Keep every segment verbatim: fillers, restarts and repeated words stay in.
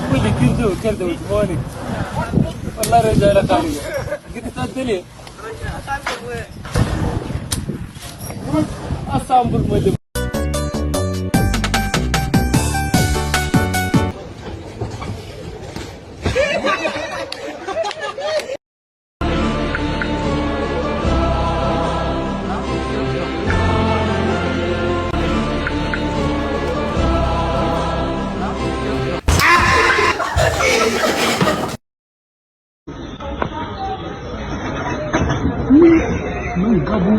Boleh kerja, kerja semua ni. Wallah, raja lah kali. Kita tak boleh. Asam pun boleh.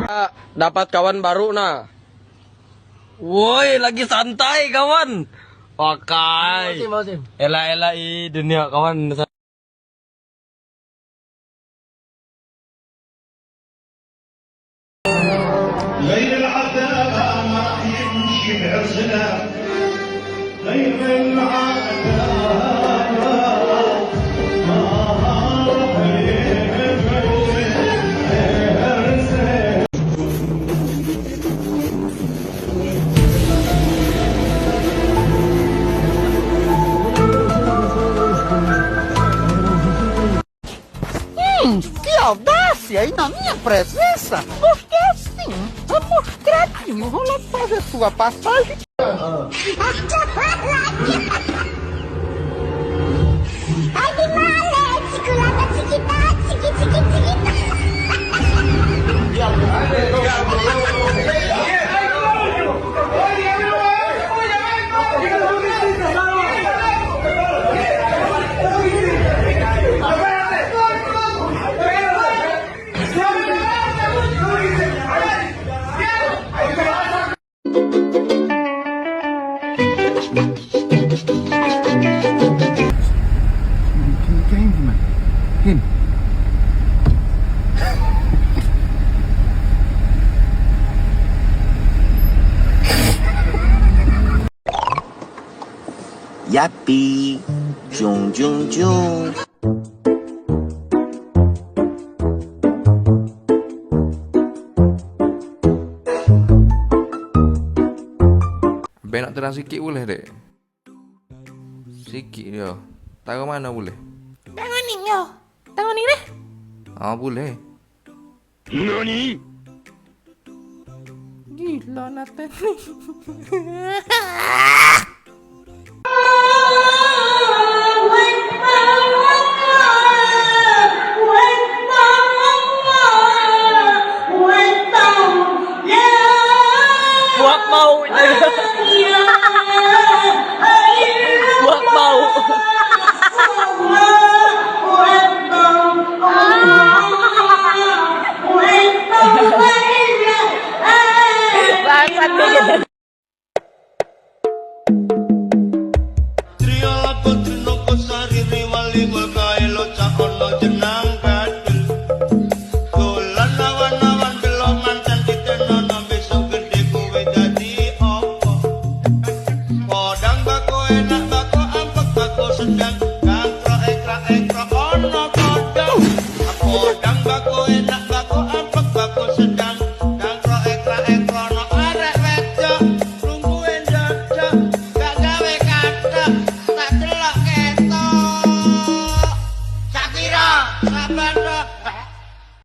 Ah, dapat kawan baru nah. Woi, lagi santai kawan. Pakai. Makasih, makasih. Elah, elah, ih, dunia kawan. غير العذاب ما راح يمشي بعرسنا. غير العذاب ما راح يمشي بعرسنا. Hmm, que audácia! Aí na minha presença, você é assim, a mostrar que enrola fazer sua passagem. Ai, que maléfico, lá da tiki-tá, tiki, tiki, tiki-tá. Yapi, jung, jung, jung. Abang nak terang sikit boleh, dek? Sikit dia. Taruh mana boleh? Tangan ni, yo. Tangan ni deh. Ah, boleh. Nani? Gila Nathan ni. Buat mau je. Buat mau. Bangsat dia.